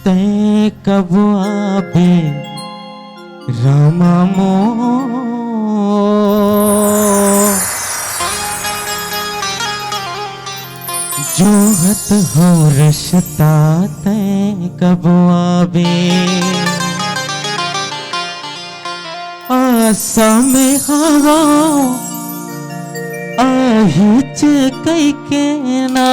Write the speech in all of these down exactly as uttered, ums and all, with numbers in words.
तैं कब आबे रामा मोर, जोहत हौं रसता तैं कब आबे। आसा में हवौं अहिच कहिके ना,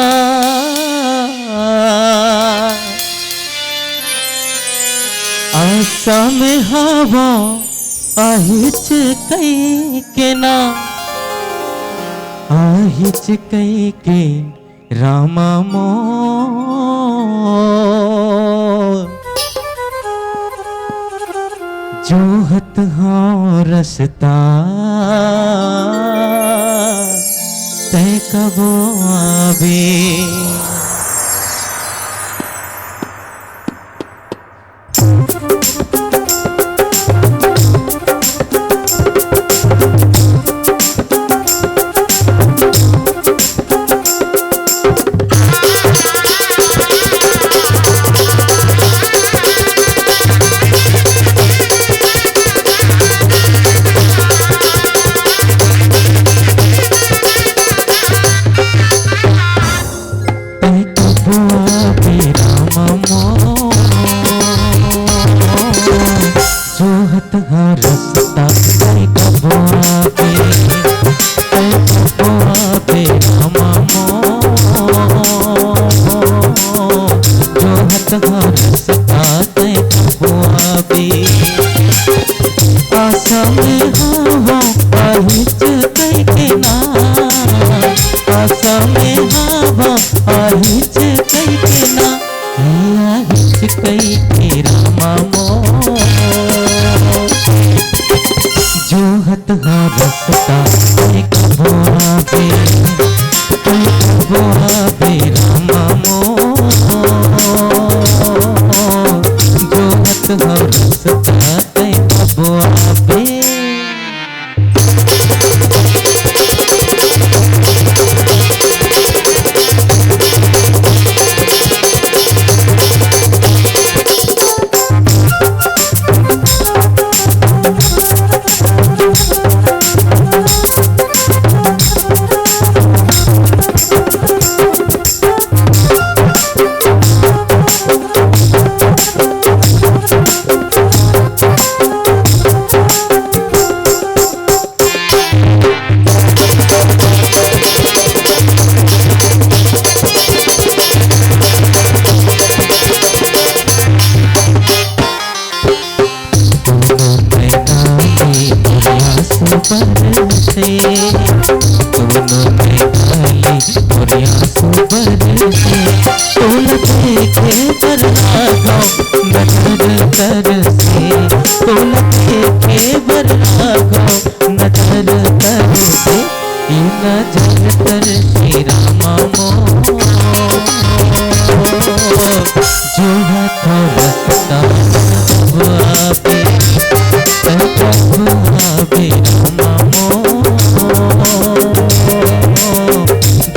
आसा में हवौं अहिच कहिके ना, अहिच कहिके रामा मोर, जोहत हौं रसता तैं कब आबे। तैं कब आबे रामा मोर, जोहत हौं रसता तैं कब आबे, तैं कब आबे रामा मोर, जोहत हौं रसता तैं कब आबे। आसा में हवौं अहिच कहिके ना, आसा में हवौं अहिच कहिके ना, अहिच कहिके रामा मोर, जोहत हौं रसता तैं कब आबे, तैं कब आबे रामा मोर, जोहत हौं रसता तैं कब आबे। दूनों नैना ले मोर आँसू बरसे, दूनों नैना ले मोर आँसू बरसे, तोला देखे बर राघव नजर तरसे, तोला देखे बर राघव नजर तरसे, ए नजर तरसे रामा मोर, जोहत हौं रसता तैं कब आबे, तैं कब आबे रामा मोर,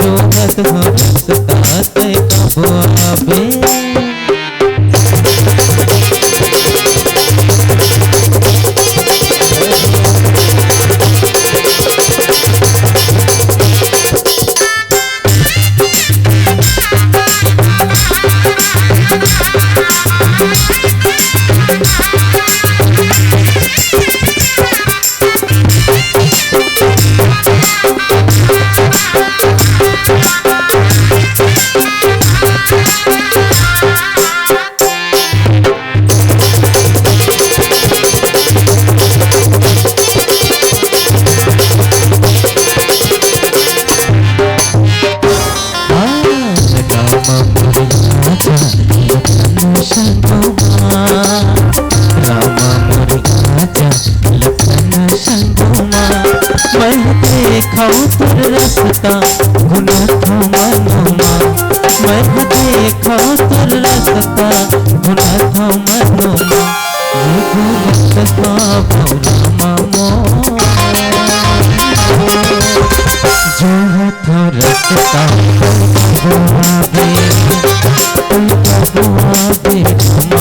जोहत हौं रसता तैं कब आबे। रामा मोर आजा लखन संगमा, रामा मोर आजा लखन संगमा, मैं देखौं तोर रसता घुनत हौं मनमा, मैं देखौं तोर रसता घुनत हौं मनमा, ये घुनत हौं रामा मोर। जोहत हौं रसता तैं कब आबे, तैं कब आबे रामा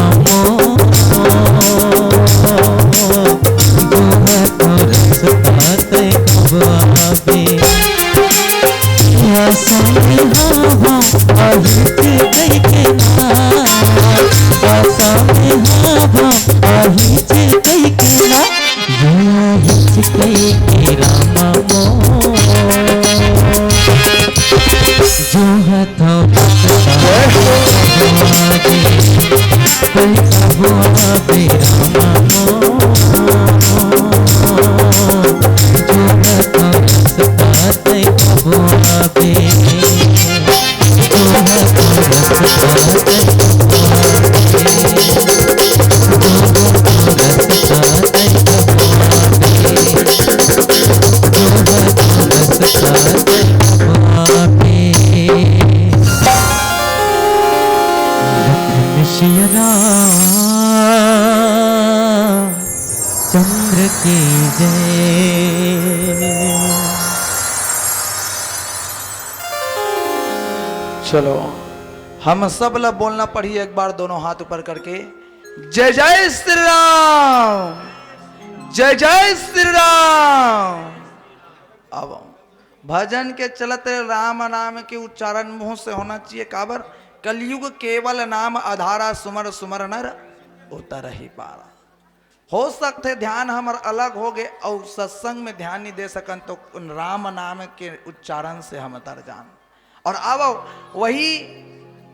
हावा, अहिच कहिके ना, आसा में हावा, अहिच कहिके ना, ये अहिच कहिके रामा मोर। जो हथवा चंद्र की जय। चलो, हम सब ला बोलना पड़ी एक बार, दोनों हाथ ऊपर करके, जय जय श्री राम, जय जय श्री राम। अब भजन के चलत राम नाम के उच्चारण मुंह से होना चाहिए। काबर? कलयुग केवल नाम आधारा, सुमर सुमर नर उतरहि पारा। हो सकथे ध्यान हमर अलग हो गे अउ सत्संग में ध्यान नहीं दे सकन, तो उन राम नाम के उच्चारण से हम तर जान। और अब वही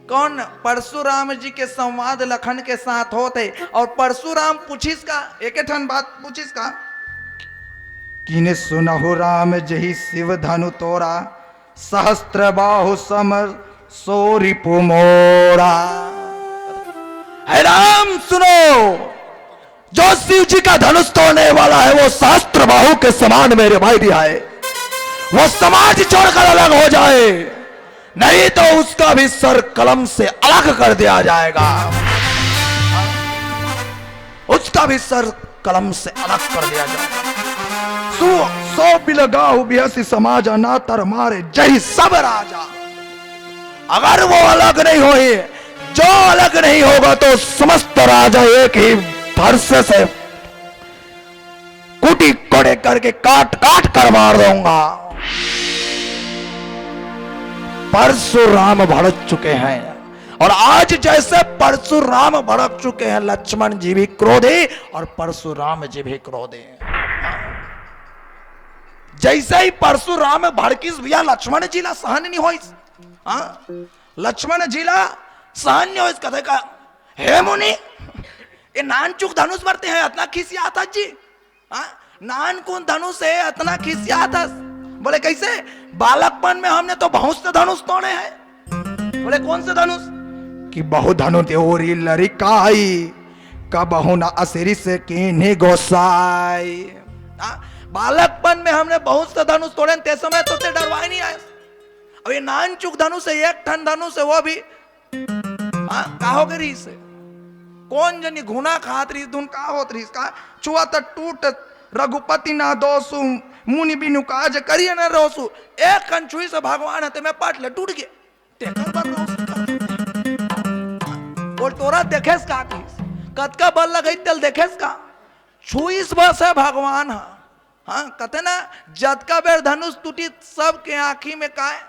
कौन परशुराम जी के संवाद लखन के साथ होत हे, और परशुराम पूछिस का, एक ठन बात पूछिस का, किने सुनहु राम जही शिव धनु तोरा, सहस्त्र बाहु सम सो रिपु मोरा। हे राम सुनो, जो शिव जी का धनुष तोड़ने वाला है, वो सहस्त्र बाहु के समान मेरे भाई दिया है। वो समाज छोड़कर अलग हो जाए, नहीं तो उसका भी सर कलम से अलग कर दिया जाएगा। उसका भी सर कलम से अलग कर दिया जाएगा। सो, सो बिलगाहु बिहसी समाजा, ना तर मारे जही सब राजा। अगर वो अलग नहीं होई, जो अलग नहीं होगा, तो समस्त राजा एक ही फरसे से कुटी कोड़े करके काट काट कर मार दूंगा। परशुराम भड़क चुके हैं, और आज जैसे परशुराम भड़क चुके हैं, लक्ष्मण जी भी क्रोधी और परशुराम जी भी क्रोधी। जैसे ही परशुराम भड़किस भैया, लक्ष्मण जी ला सहन नहीं होइस। हाँ, लक्ष्मण जी ला सहन नहीं होइस। कथे का, हे मुनि, ये नानचुक धनुष बर तें अतना खिसियाथस जी? हाँ, नानकुन धनुष हे, अतना खिसियाथस? बोले, कैसे? बालकपन में हमने तो बहुत से धनुष तोड़े हैं। बोले, कौन से धनुष? कि बहु धनु तोरी लरिकाई, कबहु न असिरिस कीन्ही गोसाई। हाँ, बालकपन में हमने बहुत से धनुष तोड़े हैं, ते समय तो तें डरवाए नहीं आए। अब ये नानचुक धनुष हे, एक ठन धनुष हे, वो भी हाँ, का हो गे रिहिस हे? कोन जनी घुना खात रिहिस, धुन का होत रिहिस का? छुआ त टूट रघुपति ना दोसु, मुनि बिनु काज करिए न रोसु। एक कन छुइस भगवान ह ते में पट ले टूट गे। तेकर बर रोस का? बोल, टोरा देखेस का कहिस? कतका बल लगई तेल देखेस का? छुइस बस हे भगवान ह। हाँ, कथे ना, जतका बेर धनुष टूटिस, सबके आँखी में काय?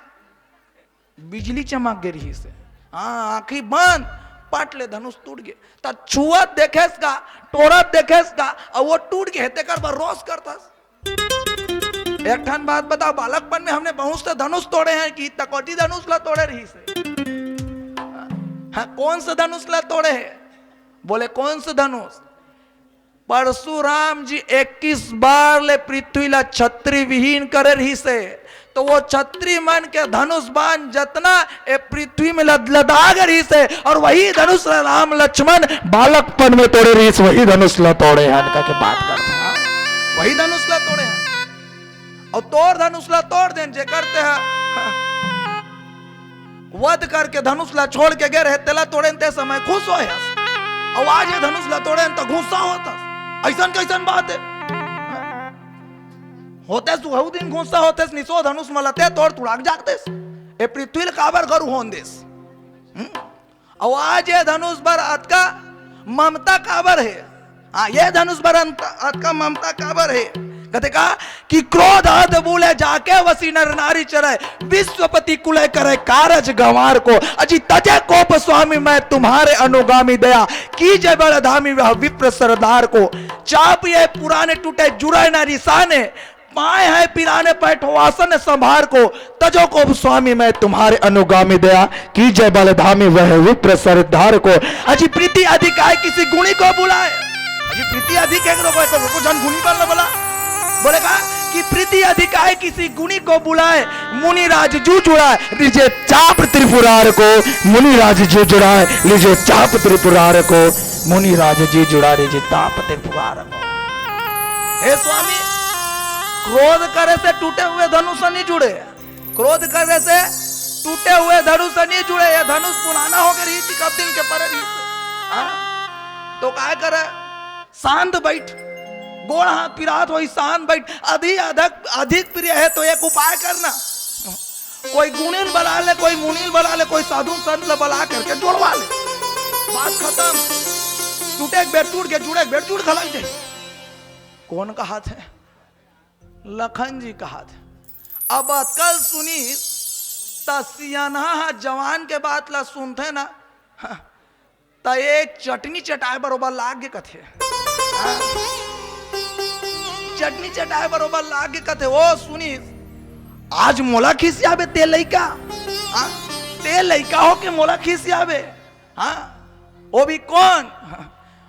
बिजली चमक गे रिहिस हे। हाँ, आँखी बंद, पट ले धनुष टूट गे। त छुअत देखेस का, टोरत देखेस का, अउ वो टूट गे हे, तेकर बर रोस करथस। एक ठन बात बताओ, बालकपन में हमने बहुत से धनुष तोड़े हैं कि तकोटी धनुष ला तोड़े रिहिस हे। हाँ, कौन से धनुष ला तोड़े हैं? बोले, कौन से धनुष? परशुराम जी इक्कीस बार ले पृथ्वी ला छत्री विहीन करे रिहिस हे, तो वो छत्री मन के धनुष बाण जतना ए पृथ्वी में लद-, लदा गे रिहिस हे, और वही धनुष ला राम लक्ष्मण बालकपन में तोड़े रिहिस, वही धनुष ला तोड़े हन, कहिके बात करथे। हाँ, वही धनुष ला तोड़े हन। अउ तोर धनुष ला तोड़ देन, जेकर तें ह वध करके धनुष ला छोड़ के गे रहे, तेला तोड़ेन ते समय खुश होए हस। अउ आज ये धनुष ला तोड़ेन त गुस्सा होत हस। अइसन कइसन बात हे? होतेस उहू दिन गुस्सा होतेस, निसो धनुष मन ला ते तोड़ तुड़ाक जागतेस। ए पृथ्वी ल काबर गरु होन देस? हम्म? अउ आज ये धनुष बर अतका ममता काबर हे? हाँ, ये धनुष बर अंत-, अतका ममता काबर हे? कथे का कि क्रोध अध मूले जाके वसी नर नारी चरे, विश्वपति कुले करे कारज गंवार को। अजी तजे कोप स्वामी मैं तुम्हारे अनुगामी दया, कीजे बल धामी वह विप्र सरदार को। चाप ये पुराने टूटे जुड़े न रिसाने, पाए हैं पिराने बैठो आसन संभार को। तजो कोप स्वामी मैं तुम्हारे अनुगामी दया, कीजे बल धामी वह विप्र सरदार को। अजी प्रीति अधिक आए किसी गुणी को बुलाए। अजी प्रीति अधिक है, रोको, रोको, जन गुणी पर न बोला। बोले का कि प्रीति अधिक आए किसी गुणी को बुलाए, मुनिराज जू जुड़ाए, लीजे चाप त्रिपुरार को। मुनिराज जू जुड़ाए, लीजे चाप त्रिपुरार को। मुनिराज जी जुड़ा, लीजे चाप त्रिपुरार को। हे स्वामी, क्रोध करे से टूटे हुए धनुष नहीं जुड़े। क्रोध करे से टूटे हुए धनुष नहीं जुड़े। ये धनुष पुराना होके रही थी, कब दिन के परे रही थी। हाँ? तो काय करे? शांत बैठ। गोड़ हाथ पिरात होई, शांत बैठ। अधि-, अधिक, अधिक प्रिय है तो एक उपाय करना। कोई गुणिन बला ले, कोई मुनिन बला ले, कोई साधु संत ले बला करके जोड़वा ले। बात खत्म। टूटे एक बेर टूट के, जुड़े एक बेर जुड़ खलक जाए। कौन कहाथे? लखन जी कहाथे। अब अतकल सुनिस, त सियानहा ह जवान के बात ला सुनथे ना, त एक चटनी चटाए बरोबर लाग गे कथे। हाँ? चटनी चटाए बरोबर लाग गे कथे, ओ सुनिस, आज मोला खिसियाबे ते लइका? हाँ? ते लइका हो के मोला खिसियाबे? हाँ? वो भी कौन?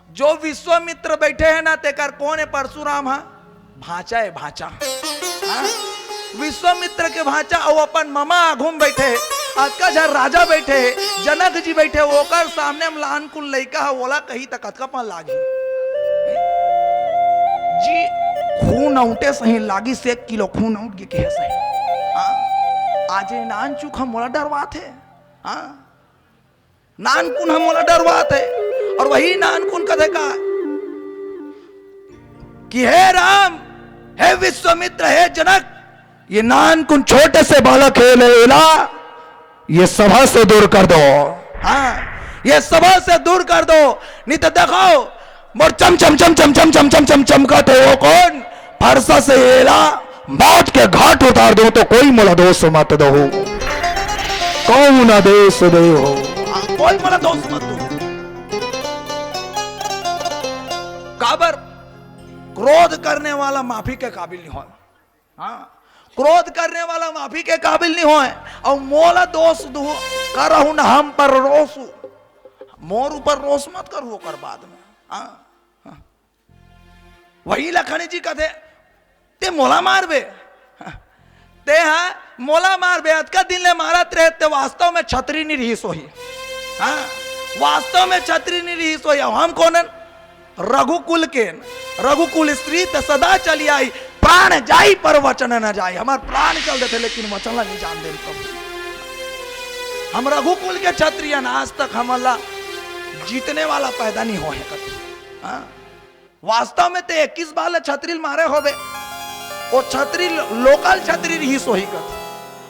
जो विश्वामित्र बैठे हैं ना, तेकर कौन है? परशुराम हा भांचा है, भांचा। हाँ? विश्वामित्र के भांचा, अउ अपन ममा आघू में बैठे है, अतका झन राजा बैठे है, जनक जी बैठे, ओकर सामने में लान कुन लइका है, ओला कही त कतका पन लागी। जी, खून अउटे सही लागी, से एक किलो खून अउट गे के है सही। हाँ? आज ये नान चुक हम मोला डरवात है। हाँ? नानकुन ह मोला डरवात है। और वही नानकुन कथे का कि हे राम, हे विश्वामित्र, हे जनक, ये नानकुन छोटे से बालक है, ले एला ये सभा से दूर कर दो। हाँ, ये सभा से दूर कर दो, नहीं तो देखो मोर चम चम चम चम चम चम चम चम चमकत है वो कौन? फरसा से एला मौत के घाट उतार दो तो कोई मोला दोष मत दो। कौन आदेश दे हो? हाँ, कोई मोला दोष मत दो। काबर? क्रोध करने वाला माफी के काबिल नहीं हो। हाँ, क्रोध करने वाला माफी के काबिल नहीं होय। और मोला दोष दो, करहु न हम पर रोसु, मोर ऊपर रोष मत करू ओकर बाद में। हाँ, हाँ। वही लखन जी कथे, ते मोला मारबे? हाँ। ते हा मोला मारबे, अतका दिन ले मारत रहे, ते वास्तव में छतरी नहीं रहिस होही। हाँ, वास्तव में छतरी नहीं रहिस होही। अब हम कोनन? रघुकुल के, रघुकुल स्त्री त सदा चली आई, प्राण जाई पर वचन न जाई। हमार प्राण चल देथे लेकिन वचन ला नहीं जान दे प्रभु। हम रघुकुल के क्षत्रिय न, आज तक हमला जीतने वाला पैदा नहीं हो है कभी। हाँ? वास्तव में ते इक्कीस बार ले छतरी ल मारे होबे, वो छतरी ल-, लोकल छतरी रहिस होही कथे,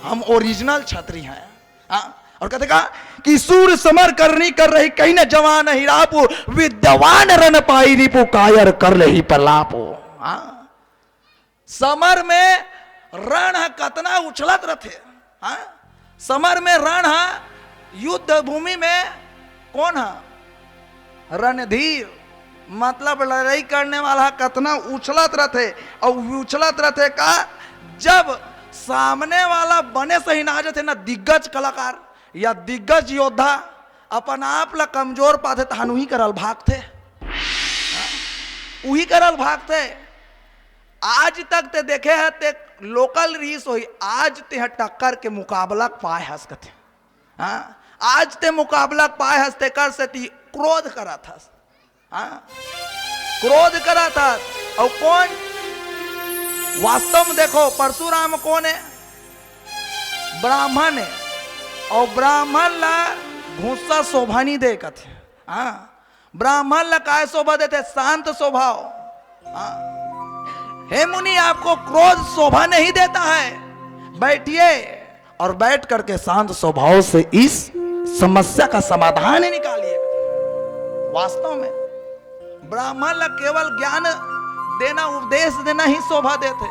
हम ओरिजिनल छतरी हैं। हाँ? और कहते का कि सूर समर करनी कर रही, कहीं न जवान ही रापो, विद्वान रन पाई रिपु, कायर कर ले ही प्रलापो। हाँ? समर में रण ह कतना उछलत रथे। हाँ? समर में रण ह, युद्ध भूमि में कौन ह? रणधीर, मतलब लड़ाई करने वाला ह कतना उछलत रथे। और उछलत रथे का, जब सामने वाला बने सही ना जथे ना, दिग्गज कलाकार या दिग्गज योद्धा अपन आप ला कमजोर पाथे, त उही करल भागथे। हाँ? उही करल भागथे। आज तक ते देखे ह, ते लोकल रहिस होही, आज ते ह टक्कर के मुकाबला पाए हस कथे। हाँ, आज ते मुकाबला पाए हस, तेकर सेती क्रोध करत हस। हाँ, क्रोध करत हस। अउ कौन? वास्तव में देखो, परशुराम कौन है? ब्राह्मण है। अउ ब्राह्मण ला घुस्सा शोभा नहीं दे कथे। हाँ, ब्राह्मण ला काय शोभा देथे? शांत स्वभाव। हाँ। हे मुनि, आपको क्रोध शोभा नहीं देता है, बैठिए और बैठ करके शांत स्वभाव से इस समस्या का समाधान निकालिए। वास्तव में ब्राह्मण ला केवल ज्ञान देना, उपदेश देना ही शोभा देथे,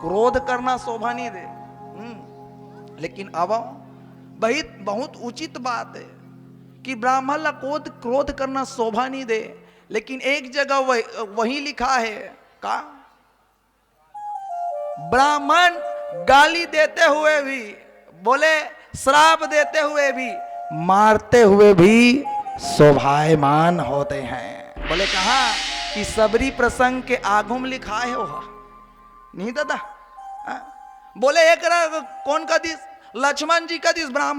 क्रोध करना शोभा नहीं दे। हम्म, लेकिन अब बहुत, बहुत उचित बात है कि ब्राह्मण ला क्रोध, क्रोध करना शोभा नहीं दे, लेकिन एक जगह वह, वही लिखा है का, ब्राह्मण गाली देते हुए भी, बोले, श्राप देते हुए भी, मारते हुए भी शोभायमान होते हैं। बोले कहा कि सबरी प्रसंग के आगू में लिखा है वो, नहीं दादा? हाँ? बोले एक रा-, कौन कदिस? लक्ष्मण जी कदिस ब्राह्मण